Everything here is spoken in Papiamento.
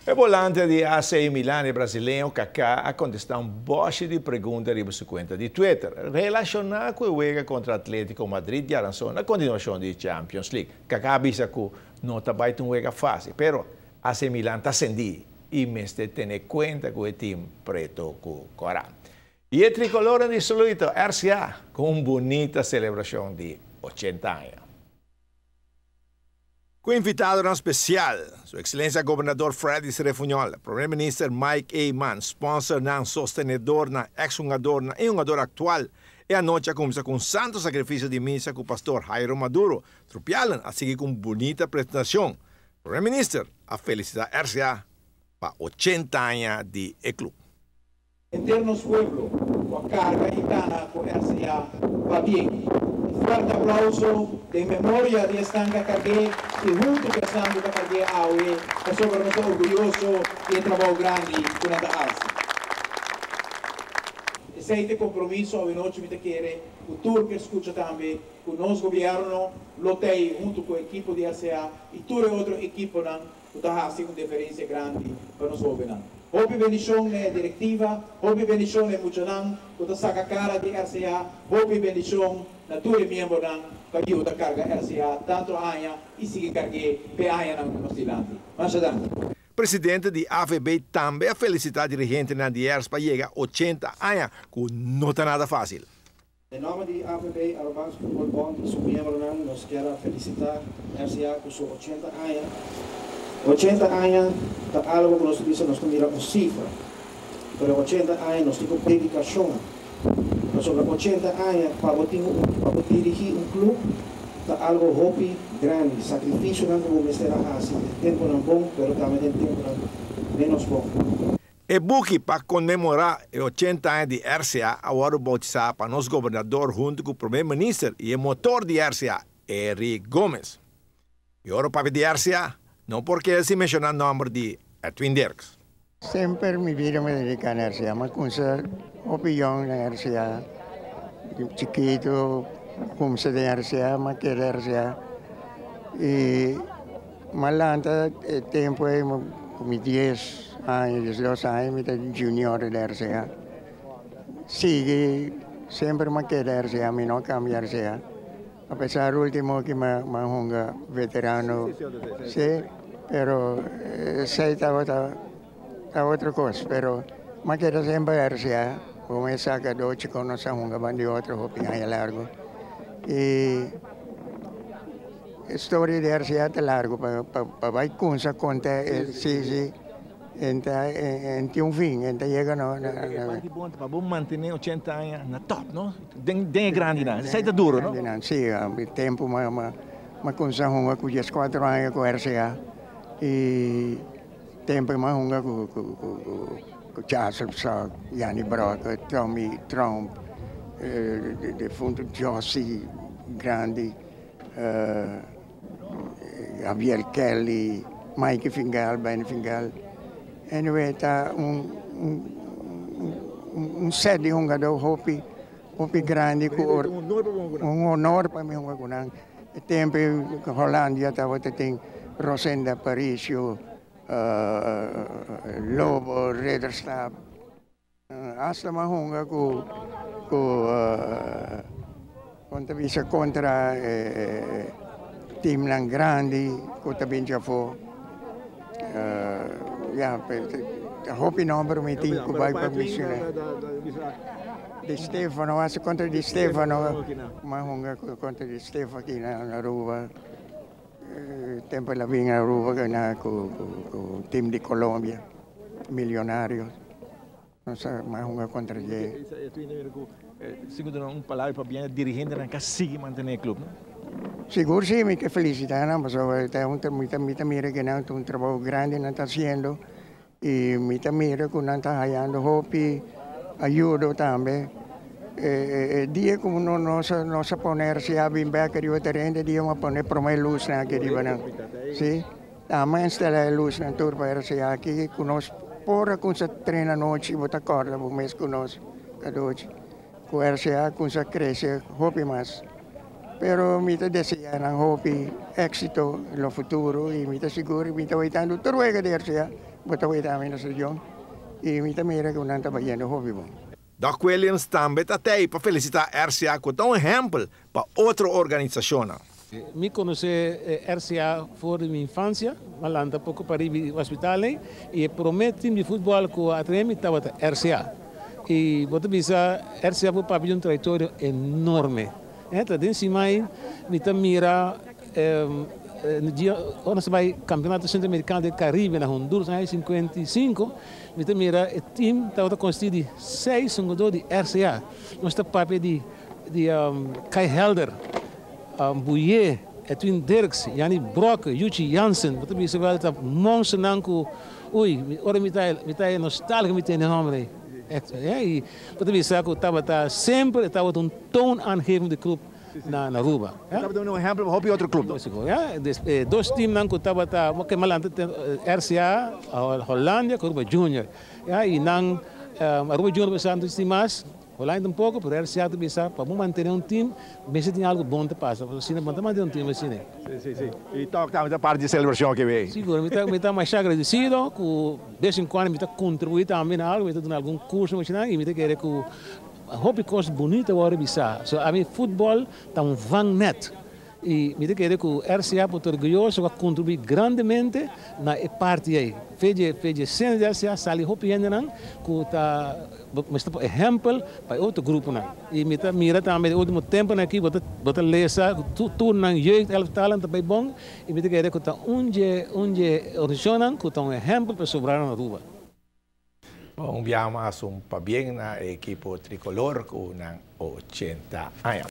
E volante di AC Milan, e brasileño Kaká, a contesta un boshe di pregunta riba su cuenta di Twitter, relaciona cu e wega contra Atletico Madrid diaranson na continuacion di Champions League. Kaká a bisa cu no ta bay un wega facil, pero AC Milan ta acendi y mester tene cuenta cu e team preto cu cora. Y e tricolor di Soluito, RCA, cu un bunita celebracion di 80 aña. Cu invitado special, Su Excelencia Gobernador Fredis Refunjol, Prome Minister Mike Eman, sponsor nan, sostenedor nan, ex-hungador nan y hungador actual. E anochi a cuminsa cu Santo Sacrificio di Misa cu Pastor Jairo Maduro. Trupialen a sigui cu un bunita presentacion. Prome Minister a felicita RCA pa 80 aña di e club. Henter nos pueblo cu a carga y cana cu RCA pabien. Un fuerte aplauso den memoria di esnan cu a cargue y hunto cu esnan cu ta cargue awe, pasobra nos ta orguyoso di e trabou grandi cu nan ta haci. Esey ta e compromiso awe nochi, mi ta kere cu tur ke scucha tambe cu nos gobierno lo tey hunto cu ekipo di RCA y tur e otro ekiponan cu ta haci un diferencia grandi pa nos hobennan. Hopi bendicion na e directiva, hopi bendicion na e muchanan cu ta saca cara di RCA, hopi bendicion na tur e miembronan pa yuda carga RCA tanto aña y sigui cargue pe añanan cu nos dilanti. Masha danki. Presidente di AVB tambe a felicita dirigentenan di ERS pa yega 80 aña, cu no ta nada facil. Den nomber di AVB, Arubaanse Voetbal Bond, y su miembronan, nos kier felicita RCA cu su 80 aña. 80 aña ta algo cu nos ta bisa, nos ta mira un cifra. Pero 80 aña nos tin dedicacion. Sobre 80 aña pa dirigi un club ta algo hopi grandi, sacrificio nan cu mester haci, temponan bon, pero tambe temponan menos bon. E buki pa conmemora e 80 aña di RCA a wordo bautisa pa nos gobernador hunto cu e prome minister y e motor di RCA, Eric Gomez. Y ora papia di RCA, no por keda sin menciona nomber di Edwin Dirks. Semper mi bida mi a dedica na RCA, m'a cuminsa opinion na RCA. Chikito, cuminsa den RCA, m'a keda RCA. Y m'a lanta tempo cu mi 10 aña, 12 aña, mi ta junior di RCA. Sigui, semper m'a keda RCA, mi no a cambia RCA. Apesar ultimo cu m'a hunga veterano, si, pero esey tabata otro cos, pero m'a keda semper RCA, como e saca dochi cu nos a hunga ban di otro hopi aña largo. Y historia di RCA ta largo pa bay cuminsa conta, si, e tin un fin, e ta yega no. Pa bo mantene 80 aña na top, no? Den grandi nan, esey ta duro, no? Si, tempo m'a cuminsa hunga cu 14 aña cu RCA y tempo m'a hunga cu Charles Sock, Janny Brock, Tommy Trump, defunto Jossie Grandi, Javier Kelly, Mikey Fingal, Benny Fingal. Anyway, ta un set di hungador hopi, hopi grandi cu un honor pa mi hunga cu nan. Tempo Hollandia tabata tin Rosenda Aparicio, Lobo, Ridderstap. Hasta m'a hunga cu contra bisa contra team nan grandi cu ta bin afo. Ja, hopi nomber mi tin cu bay pa menciona. Di Stefano, hasta contra Di Stefano, m'a hunga contra Di Stefano aki na Aruba. Tempo el a bin Aruba gana cu team di Colombia, Millonarios. Nos a hunga contra dje. Sigur un palabra pa bin dirigentenan cu sigui mantene e club, no? Sigur si, mi kier felicita nan, pasobra mi ta mira cu nan un trabou grandi nan ta haciendo y mi ta mira cu nan ta hayando hopi ayudo tambe. E dia cu nos a pone RCA bin bek riba tereno, dia m'a pone prome luz nan aki riba nan. Si, ami a instala e luz nan tur pa RCA aki cu nos por a cuminsa train anochi, bo ta corda bo mes cu nos cadochi. Cu RCA cuminsa crece hopi mas. Pero mi ta desea nan hopi exito den futuro y mi ta sigur, mi ta waitando tur wega di RCA. Bo ta weta ami na stadion i mi ta mira ku nan ta bayendo hopi bon. Doc Williams tambe ta tei pa felisitá RCA ku ta un ehèmpel pa otro organisashonnan. Mi konosé RCA for di mi infansia, mi a lanta poko pariba di hospital ei i e promé tim di futbòl ku a trae mi tabata RCA. I bo ta bisa RCA por papia di un trayektoria enorme. Ta den simai mi ta mira dia ora nos ta bai Campeonato Centroamericano del Caribe na Honduras na aña 55, mi ta mira e tim tabata konsisti di seis hungadó di RCA. Nos ta papia di di Kai Helder, Bouillet, Edwin Dirks, Jannie Brokke, Yuchi Jansen. Bo ta bisa wel ta monsternan ku, ui, ora mi ta mi ta nostalgia mi tende e nomber ei. I bo ta bisa ku tabata semper e tabata un toonaangevende club na Aruba. E tabata un ehempel pa hopi otro club. Lógico, ya. E dos teamnan ku tabata, ke malanta RCA, Hollandia ku Aruba Junior. Ya, i nan Aruba Junior a bisa antes tin mas. Holanda tampoco, pero RCA ta bisa pa bo mantene un team mester tin algo bon ta pasa, pasobra asina bo no ta mantene un team asina. Si, si, si. Y tok tambe ta parti di e celebracion aki bay. Sigur, mi ta, mi ta masha agradecido cu bes en cuando mi ta contribui tambe na algo, mi ta duna algun curso asina y mi ta kere cu hopi cos bunita worde bisa. So ami futbol ta un vangnet. I mi ta kere ku RCA por ta orguyoso ku a kontribuí grandemente na e parti ei. Fe dje fe dje sena di RCA sali hopi hendenan ku ta mester por ehèmpel pa e otro gruponan. I mi ta mira tambe den último temponan aki bo ta bo ta lesa ku tur nan jeugd elftalan ta bai bon i mi ta kere ku ta un dje un dje organisashonnan ku ta un ehèmpel pa sobranan Aruba. Bon, un biaha mas un pabien na e ekipo tricolor ku nan 80 aña.